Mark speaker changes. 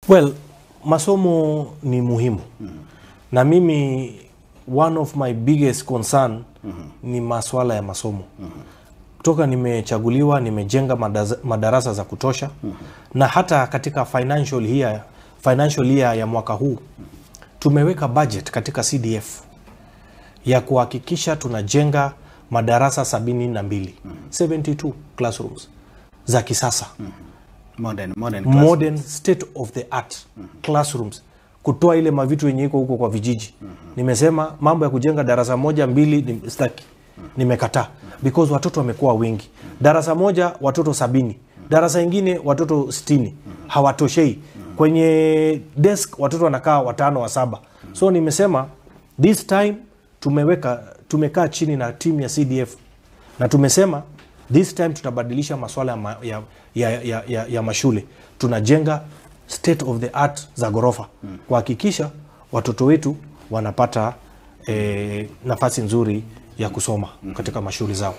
Speaker 1: Well, masomo ni muhimu na mimi one of my biggest concern ni maswala ya masomo. Kutoka nimechaguliwa nimejenga madarasa za kutosha na hata katika financial year ya mwaka huu tumeweka budget katika CDF ya kuhakikisha tunajenga madarasa 72, 72 classrooms za kisasa.
Speaker 2: Modern class.
Speaker 1: Modern, state of the art classrooms, kutoa ile mavitu yenye iko huko kwa vijiji. Nimesema mambo ya kujenga darasa moja mbili ni staki, nimekataa, because watoto wamekuwa wengi. Darasa moja watoto 70, darasa ingine watoto 60, hawatoshei. Kwenye desk watoto wanakaa watano wa saba. So nimesema this time tumekaa chini na timu ya CDF na tumesema this time tutabadilisha maswala ya, ma, ya, ya, ya, ya, ya mashule. Tunajenga state of the art za ghorofa kuhakikisha watoto wetu wanapata nafasi nzuri ya kusoma katika mashule zao.